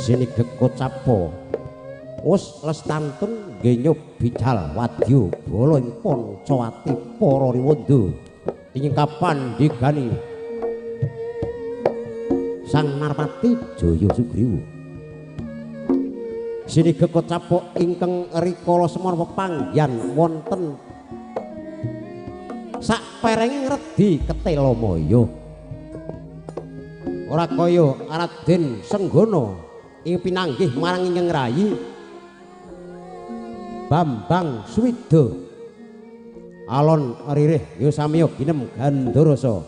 Sini gekocapo wis lestantun genyup bijal wadya bala ing Pancawati para riwanda ing kapandigani Sang Narpati Jaya Sugriwa. Sini gekocapo ingkang rikala semana pepanggihan wonten saperenge ngredi Ketelamaya. Ora kaya Raden Senggana ing pinanggih marang ingkang rayi Bambang Swida alon ririh ya samiya ginem gandharasa.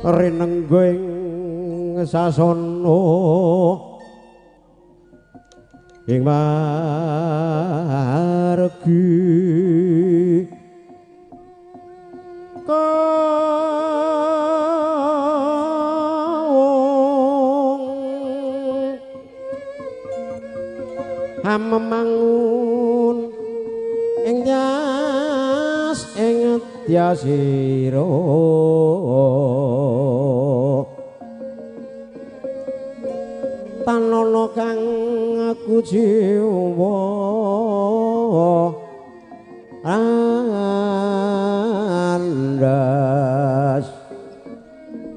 Rinenggo ing sasana ing margi kawung amemangun ing jas ing dyasira tanono kang kuciwa andas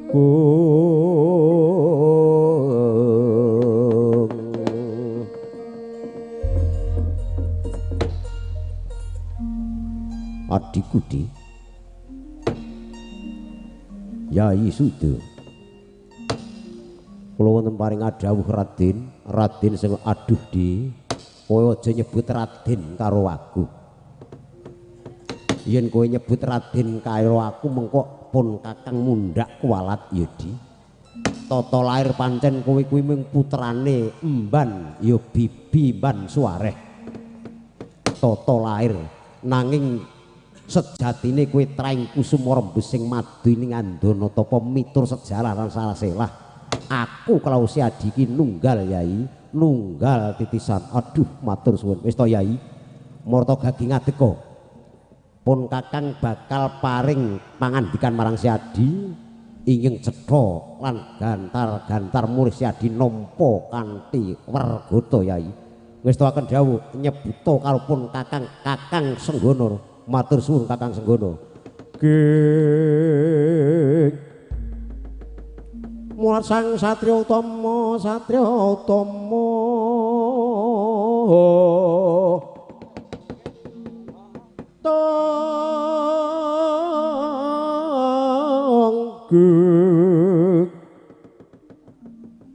kung adikku di Yai Suda kula wonten paring adhawuh Raden, Raden sing aduh di kowe aja nyebut Raden karo aku. Yen kowe nyebut Raden karo aku mengko pun kakang mundhak kuwalat ya di. Tata lair pancen kowe kuwi mung putrane Emban ya bibi Emban Suwareh. Tata lair nanging sejatine kowe traing kusuma rembus sing madu ning andana tapa mitur sejarah lan saraselah. Aku kalau si adiki nunggal yai, nunggal titisan. Aduh matur suwun. Wis to yai, marta gagi ngadeka. Pun kakang bakal paring pangandikan marang si adi ingin cetha lan gantar-gantar murih si adi nampa kanthi wergata yai. Wis to akan dawuh nyebuta karo pun kakang kakang Senggana. Matur suwun kakang Senggana. Geng mulat sang satria utama satria utama tonggek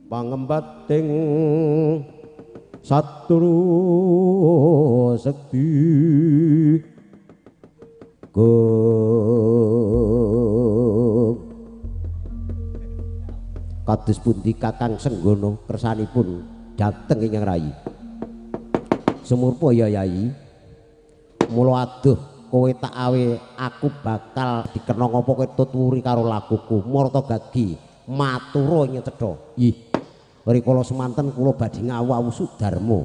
pangembating satru sekti Gong. Kados pundi Kakang Senggono kersanipun dhateng ingkang rayi? Sumurpa ya Yayi. Mula aduh kowe tak awe aku bakal dikena ngapa kowe tut wuri karo lakuku. Marta gagi matura ing cetha. Ih. Rikala semanten kula badhe ngawu Sudarma.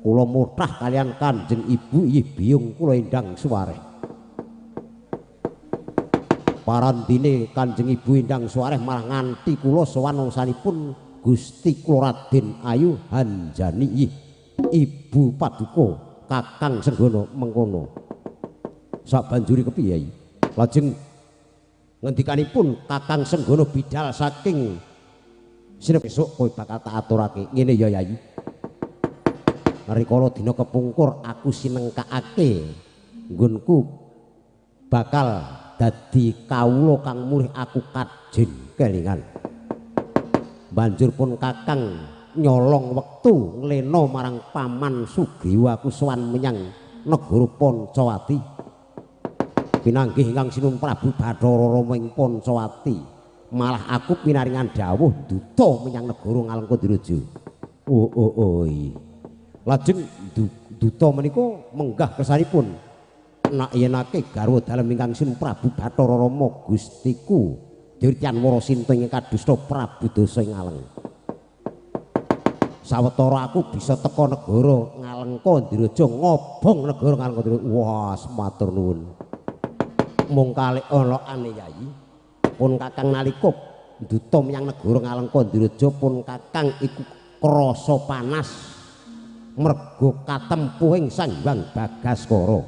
Kula mutah kalian Kanjeng Ibu iyih biyung kula Endang Suwareh. Parandine Kanjeng Ibu Endang Suwareh malah nganti kula sowan wangsanipun Gusti kula Raden Ayu Hanjani iyih Ibu Paduka Kakang Senggono mengkono. Sabanjuri kepiye Yai? Lajeng ngendikanipun Kakang Senggono bidal saking sine besok kowe bakal tak aturake. Ngene ya Yai. Rikala dina kepungkur aku sinengkakake nggonku bakal dadi kawula kang mulih aku kajen kelingan. Banjur pun Kakang nyolong wektu nglena marang Paman Sugriwa aku sowan menyang negara Pancawati. Pinanggih ingkang Sinun Prabu Bathara Rama ing Pancawati. Malah aku pinaringan dawuh duta menyang negara Ngalengka Diraja. Oh oh oh. Lajeng duta menika menggah kersanipun nak yenake garwa dalem ingkang Sinun Prabu Bathara Rama Gustiku Dirtyan Warasinta ing kadusta Prabu Dasa ing Aleng. Sawetara aku bisa teka negara Ngalengka Diraja ngobong negara Ngalengka Diraja. Wah, matur nuwun. Mung kalih olokane Yai, pun Kakang nalika duta menyang negara Ngalengka Diraja pun Kakang iku krasa panas mergo katempuhing Sang Hyang Bagaskara.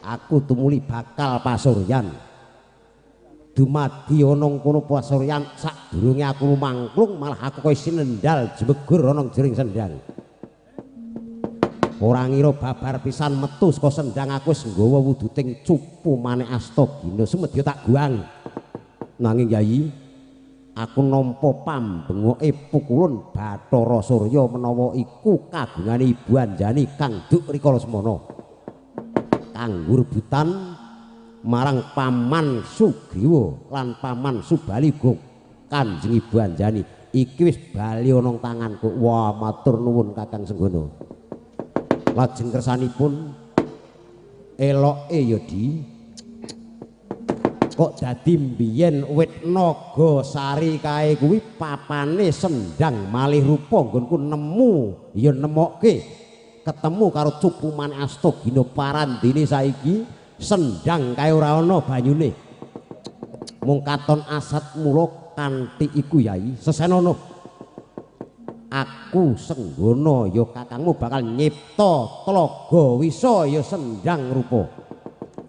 Aku tumuli bakal pasuryan. Dumadi ana kono pasuryan sadurunge aku lumangklung malah aku kaya sinendal jemegur ana jering sendang. Ora ngira babar pisan metu saka sendang aku wis nggawa wujuding cupu manik Astagina semedya tak guang. Nanging Yai, aku nampa pambengoke pukulun Bathara Surya menawa iku kagungane Ibu Anjani kang duk rikala semana. Kanggo rebutan marang Paman Sugriwa lan Paman Subali uga Kanjeng Ibu Anjani iki wis bali ana tanganku. Wah, matur nuwun Kakang Senggono. Lajeng kersanipun eloke ya Di, kok dadi mbiyen wit naga sari kae kuwi papane sendang malih rupa nggonku nemu ya nemokke ketemu karo cupu manik Astagina parandene saiki sendang kae ora ana banyune mung katon asat. Mula kanthi iku Yai sesenono aku Senggono ya kakangmu bakal nyipta tlaga wisa ya sendang rupa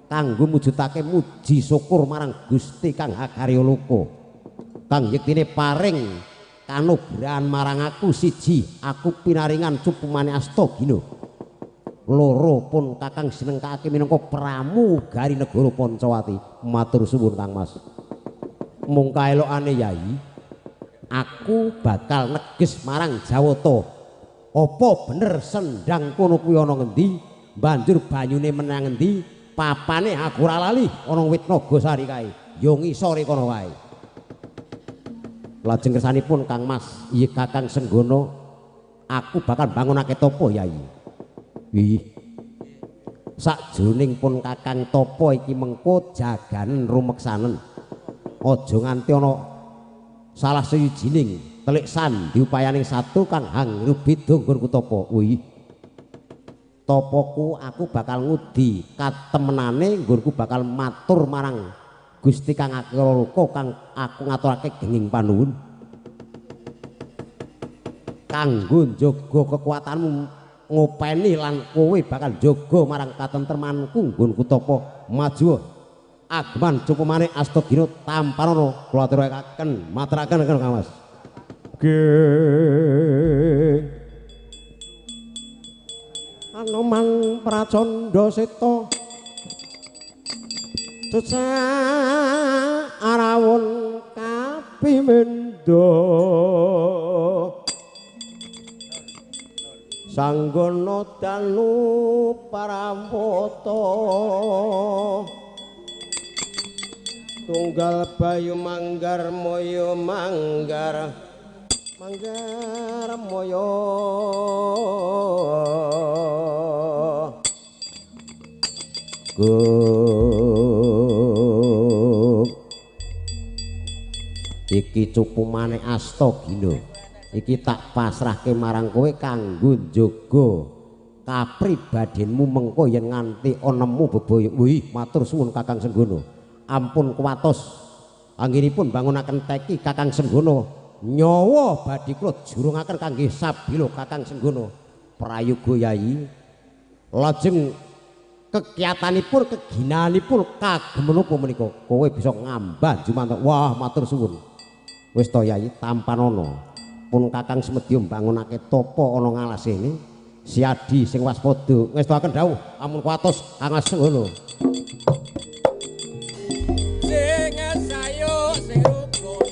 kanggo mujudake muji syukur marang Gusti Kang Hakarya Loka kang yektine paring kanugrahan marang aku. Siji, aku pinaringan cupu manik Astagina. Loro, pun Kakang sinengkake minangka pramugari negara Pancawati. Matur suwun Kang Mas. Mung kaelokane Yai, aku bakal neges marang Jawata. Apa bener sendang kono kuwi ana ngendi, banjur banyune menang ngendi, papane aku ora lali ana wit naga sari kae. Ya ngisore kono kae. Lajeng kersanipun Kang Mas, iya Kakang Senggono, aku bakal bangunake topo Yai. Ih. Sakjroning pun Kakang topo iki mengko jaganen rumeksanen. Aja nganti ana salah sawijining telik sandi upayaning satu kang hang rubeda nggonku topo. Wih. Topoku aku bakal ngudi katemenane nggonku bakal matur marang Gusti Kang Akara Loka kang aku ngaturake genging panuwun. Kanggo njaga kekuatanmu ngopeni lan kowe bakal njaga marang katentremanku nggonku topo. Maju ageman cupu manik Astagina tampanana kula aturaken maturaken Kang Mas. Nggih. Anoman Pracandha Seta cecak arawun kapimendha Sanggono danu parawata tunggal bayu manggar moyo manggar manggar moyo iki cupu manik Astagina iki tak pasrahke marang kowe kanggo njaga kapribadenmu mengko yen nganti onemu bebaya. Wih, matur suwun Kakang Senggono. Ampun kuwatos anggenipun bangunaken teki Kakang Senggono. Nyawa badhe kula jurungaken kangge sabila Kakang Senggono. Prayoga Yayi. Lajeng kekiyatanipun keginanipun kagem menapa menika? Kowe bisa ngambah jumantuk. Wah, matur suwun. Wis to Yayi, tampanana. Pun Kakang Semedya mbangunake tapa ana ngalas ini. Siadi sing waspada ngestuaken dawuh amun kuwatos Kang Senggono. Sing sayuk sing rukun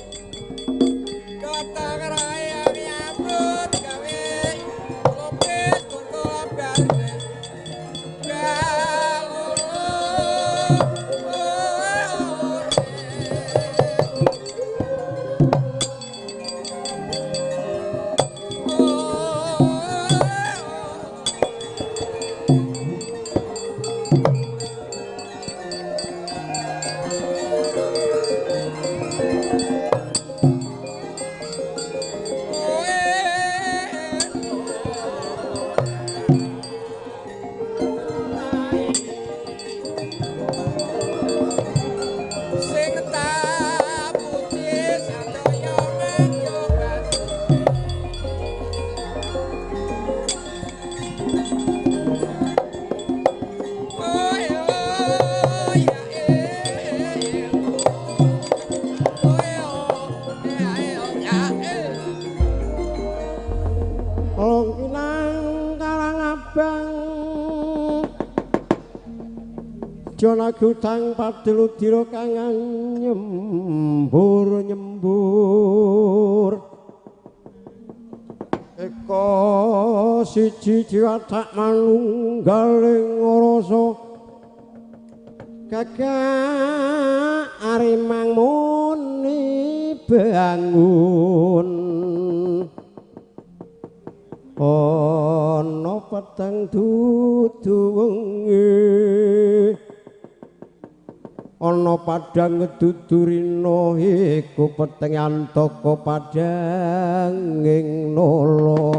kotang rayang nyambut gawe lopet kuntul bareng. Jona gutang padiludira kang nyembur nyembur eka siji jiwatak manunggaling rasa gagak arimang muni bangun ana peteng dudu wengi ana padhang dudurina iku peteng antaka padhanging nala.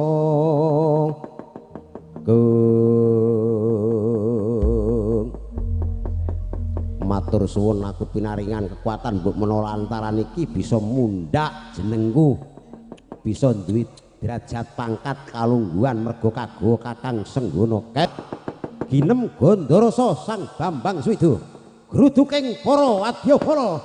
Matur suwun aku pinaringan kekuatan mbok menawa lantaran iki bisa mundhak jenengku, bisa duwe derajat pangkat kalungguhan mergo kago Kakang Senggono. Ket ginem Gondorasa Sang Bambang Swido gruduking para wadyabala.